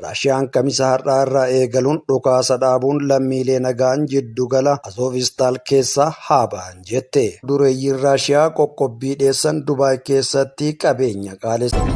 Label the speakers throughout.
Speaker 1: Raashiyaan Kamisa har'aa irraa eegaluun dhukaasa dhaabuun lammiilee nagaan jiddugala Azoovistaal keessaa haa ba'an jette. Dureeyyiin Raashiyaa qoqqobbii dheessan Dubaay keessatti qabeenya qaalessan.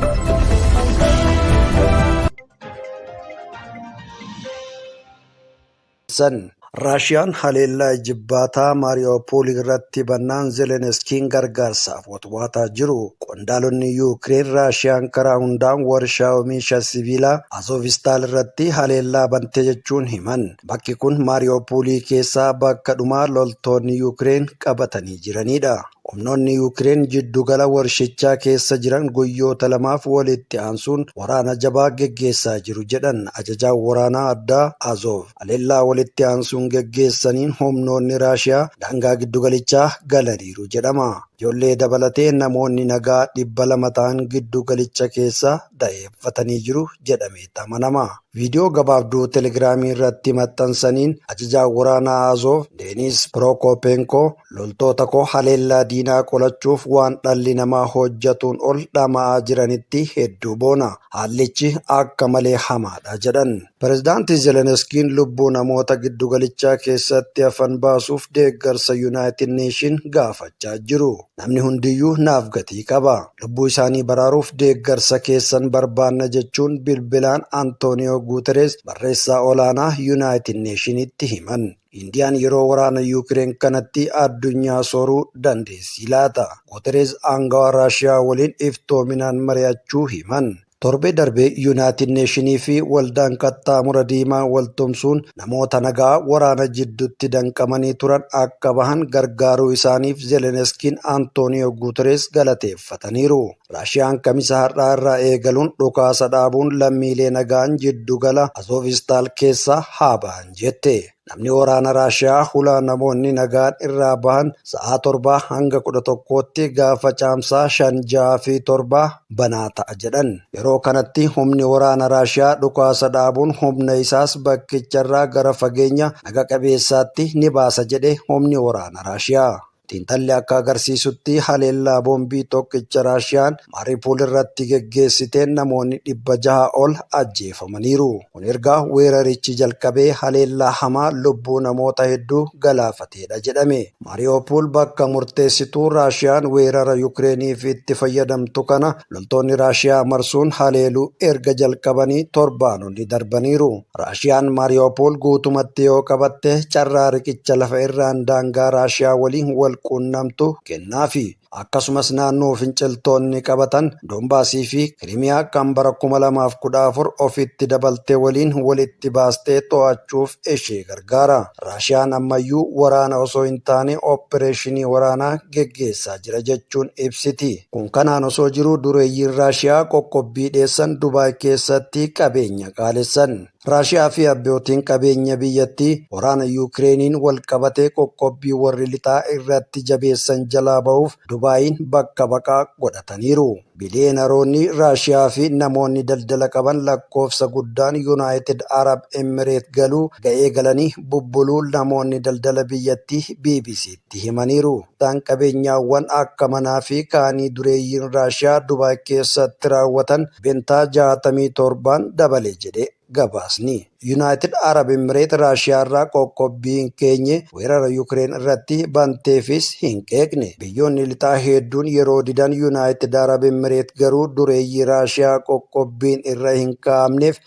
Speaker 1: Raashiyaan haleellaa jibbaataa Maariyoopol irratti bannaan Zelenskiin gargaarsaaf watwaataa jiru. Qondaalonni Yuukireen Raashiyaan karaa hundaan warshaa oomisha sibiilaa Azoovistaal irratti haleellaa bante jechuun himan. Bakki kun Maariyoopol keessaa bakka dhumaa loltoonni Yuukireen qabatanii jiranidha. Humnoonni Yuukireen jiddugala warshichaa keessa jiran guyyoota lamaaf walitti aansuun waraana jabaa geggeessaa jiru jedhan ajajaan waraanaa addaa Azov. Haleellaa walitti aansuun geggeessaniin humnoonni Raashiyaa daangaa giddugalichaa galaniiru jedhama. Ijoollee dabalatee namoonni nagaa 200 ta'an giddugalicha keessa da'eeffatanii jiru jedhamee amanama. Viidiyoo gabaabduu Telegiraamii irratti maxxansaniin ajajaan waraanaa Azov Deenis Pirookopenko loltoota koo haleellaa diinaa qolachuuf waan dhalli namaa hojjatuun ol dhama'aa jiranitti hedduu boona. Haallichi akka malee hamaadha jedhan. Pireezidaantii Zelenskiin lubbuu namoota giddugalichaa keessatti hafan baasuuf deeggarsa Yuunaayitid Neeshin gaafachaa jiru. Namni hundiyyuu naaf gatii qaba. Lubbuu isaanii baraaruuf deeggarsa keessan barbaanna jechuun bilbilaan Antooniyoo Guuterees barreessaa olaanaa Yuunaayitid Neeshinitti himan. Indiyaan yeroo waraana Yuukireen kanatti addunyaa sooruu dandeessi laata? Guuterees aangawaa Raashiyaa waliin iftoominaan mari'achuu himan. Torbee darbee Yuunaayitid Neeshinii fi waldaan qaxxaamura diimaa waltumsuun namoota nagaa waraana jidduutti danqamanii turan akka bahan gargaaruu isaaniif Zelenskiin Antooniyoo Guuterees galateeffataniiru. Raashiyaan Kamisa har'aa irraa eegaluun dhukaasa dhaabuun lammiilee nagaan jiddugala Azoovistaal keessaa haa ba'an jette. Namni waraana Raashiyaa hulaa namoonni nagaan irraa bahan sa'aa 7 hanga 11tti gaafa caamsaa 5, 6 fi 7 banaa ta'a jedhan. Yeroo kanatti humni waraana Raashiyaa dhukaasa dhaabuun humna isaas bakkicharraa gara fageenya naga qabeessaatti ni baasa jedhe humni waraana Raashiyaa. Xiinxalli akka agarsiisutti haleellaa boombii tokkicha Raashiyaan Maaripuul irratti geggeessiteen namoonni 600 ol ajjeefamaniiru. Kun erga weerarichi jalqabee haleellaa hamaa lubbuu namoota hedduu galaafateedha jedhame. Maariyoopol bakka murteessituu Raashiyaan weerara Yukireeniif itti fayyadamtu kana loltoonni Raashiyaa marsuun haleeluu erga jalqabanii torbaanonni darbaniiru. Raashiyaan Maariyoopol guutumatti yoo qabatte carraa riqicha lafa irraan daangaa Raashiyaa waliin wal quunnamtu kennaafi. Akkasumas naannoo finciltoonni qabatan Doombaasii fi Kiriimiyaa kan bara 2014 ofitti dabaltee waliin walitti baastee to'achuuf ishee gargaara. Raashiyaan ammayyuu waraana osoo hin taane opereeshinii waraanaa geggeessaa jira jechuun ibsiti. Kun kanaan osoo jiruu dureeyyiin Raashiyaa qoqqobbii dheessan Dubaay keessatti qabeenya qaalessan. Raashiyaa fi abbootiin qabeenya biyyattii waraana Yukireeniin wal qabatee qoqqobbii warri lixaa irratti jabeessan jalaa bahuuf Dubaayin bakka baqaa godhataniiru. Biliyeenaroonni Raashiyaa fi namoonni daldala qaban lakkoofsa guddaan Yuunaayitid Arab Emireet galuu ga'ee galanii bubbuluu namoonni daldala biyyattii BBC'tti himaniiru. Isaan qabeenyaawwan akka manaa fi kaanii dureeyyiin Raashiyaa Dubaay keessatti raawwatan bentaa 67 dabale jedhe gabaasni. Yuunaayitid Arab Emireet Raashiyaa irraa qoqqobbii hin keenye weerara Yuukireen irratti banteefis hin qeeqne. Biyyoonni lixaa hedduun yeroo didan Yuunaayitid Arab Emireet garuu dureeyyii Raashiyaa qoqqobbiin irra hin kaa'amneef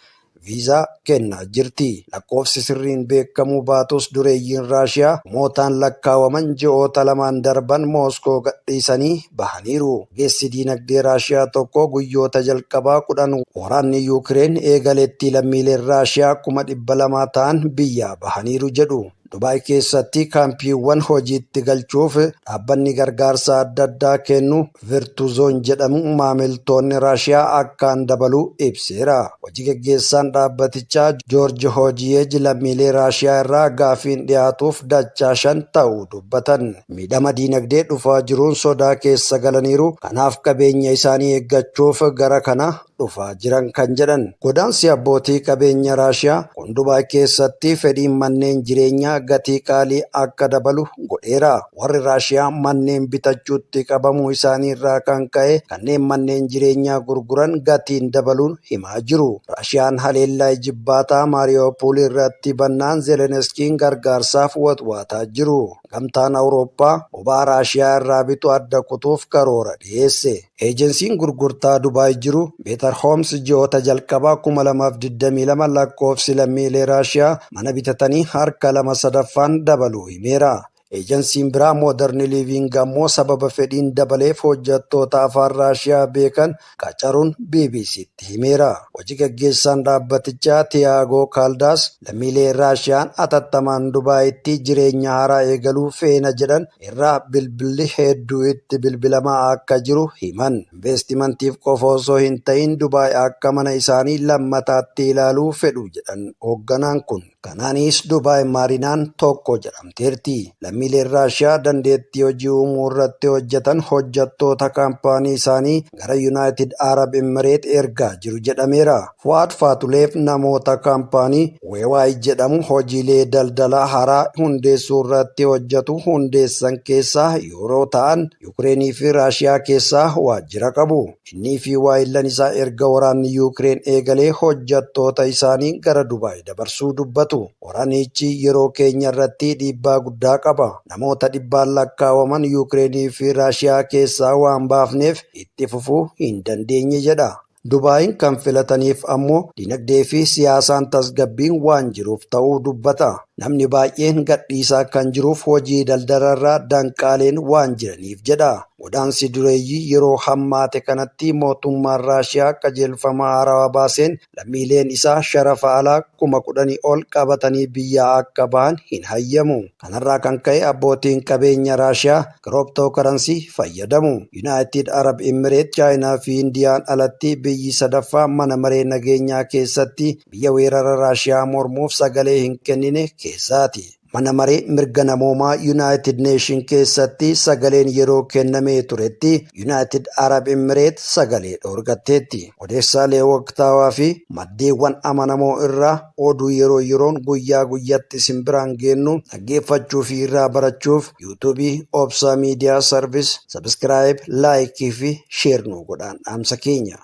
Speaker 1: viizaa kennaa jirti. Lakkoofsi sirriin beekamuu baatus dureeyyiin Raashiyaa kumootaan lakkaawaman ji'oota lamaan darban Mooskoo gadhiisanii bahaniiru. Ogeessi diinagdee Raashiyaa tokko guyyoota jalqabaa 10 waraanni Yuukireen eegaletti lammiileen Raashiyaa 200,000 ta'an biyyaa bahaniiru jedhu. Dubaay keessatti kaampiiwwan hojiitti galchuuf dhaabbanni gargaarsa adda addaa kennu Virtuzoon jedhamu maamiltoonni Raashiyaa akkaan dabaluu ibseera. Hojii geggeessaan dhaabbatichaa Joorji Hojiyeej lammiilee Raashiyaa irraa gaafiin dhiyaatuuf dachaa 5 ta'uu dubbatan. Miidhama diinagdee dhufaa jiruun sodaa keessa galaniiru. Kanaaf qabeenya isaanii eeggachuuf gara kana dhufaa jiran kan jedhan. Godaansi abbootii qabeenya Raashiyaa kun Dubaay keessatti fedhiin manneen jireenyaa gatii qaalii akka dabalu godheera. Warri Raashiyaa manneen bitachuutti qabamuu isaanii irraa kan ka'e kanneen manneen jireenyaa gurguran gatiin dabaluun himaa jiru. Raashiyaan haleellaa jibbaataa Maariyoopol irratti bannaan Zelenskiin gargaarsaaf watwaataa jiru. Gamtaan Awurooppaa boba'aa Raashiyaa irraa bitu adda kutuuf karoora dhiyeesse. Eejensiin gurgurtaa Dubaay jiru Beetar Hooms ji'oota jalqabaa 2022 lakkoofsi lammiilee Raashiyaa mana bitatanii harka 2/3 dabaluu himeera. Eejensiin biraa Modern Living ammoo sababa fedhiin dabaleef hojjettoota afaan Raashiyaa beekan qacaruun BBC'tti himeera. Hojii gaggeessaan dhaabbatichaa Tiyaagoo Kaaldaas lammiilee Raashiyaan atattamaan Dubaayitti jireenya haaraa eegaluu feena jedhan irraa bilbilli hedduu itti bilbilamaa akka jiru himan. Investimantiif qofa osoo hin ta'in Dubaay akka mana isaanii lammataatti ilaaluu fedhu jedhan hoogganaan kun. Kanaanis Dubaay Maarinaan tokko jedhamteerti. Lammiileen Raashiyaa dandeettii hojii uumuu irratti hojjetan hojjettoota kaampaanii isaanii gara Yuunaayitid Arab Imireet ergaa jiru jedhameera. Fuwaad Faatuleef namoota kaampaanii Weewaay jedhamu hojiilee daldalaa haaraa hundeessuu irratti hojjetu hundeessan keessaa yeroo ta'an Yuukireenii fi Raashiyaa keessaa waajjira qabu. Innii fi waayillan isaa erga waraanni Yuukireen eegalee hojjettoota isaanii gara Dubaay dabarsuu dubbatu. Waraanichi yeroo keenya irratti dhiibbaa guddaa qaba. Namoota dhibbaan lakkaawaman Yuukireenii fi Raashiyaa keessaa waan baafneef itti fufuu hin dandeenye jedha. Dubaayin kan filataniif ammoo dinagdee fi siyaasaan tasgabbiin waan jiruuf ta'uu dubbata. Namni baay'een gadhiisaa kan jiruuf hojii daldalarraa danqaaleen waan jiraniif jedha. Godaansi dureeyyii yeroo hammaate kanatti mootummaan Raashiyaa qajeelfama haarawaa baaseen lammiileen isaa sharafa alaa 10,000 ol qabatanii biyyaa akka bahan hin hayyamu. Kanarraa kan ka'e abbootiin qabeenya Raashiyaa kirooppitoo karansii fayyadamu. Yuunaayitid Arab Imireet, Chaayinaa fi Indiyaan alatti biyyi sadaffaa mana maree nageenyaa keessatti biyya weerara Raashiyaa mormuuf sagalee hin kennine keessaati. Mana maree mirga namoomaa Yuunaayitid Neeshin keessatti sagaleen yeroo kennamee turetti Yuunaayitid Arab Imireet sagalee dhoorgatteetti. Odeessaalee waqtaawaa fi maddeewwan amanamoo irraa oduu yeroo yeroon guyyaa guyyaatti isin biraan geennu dhaggeeffachuu fi irraa barachuuf yuutuubii Obsaa Miidiyaa Sarviis sabiskiraayib, laayikii fi sheer nu godhaan dhaamsa keenya.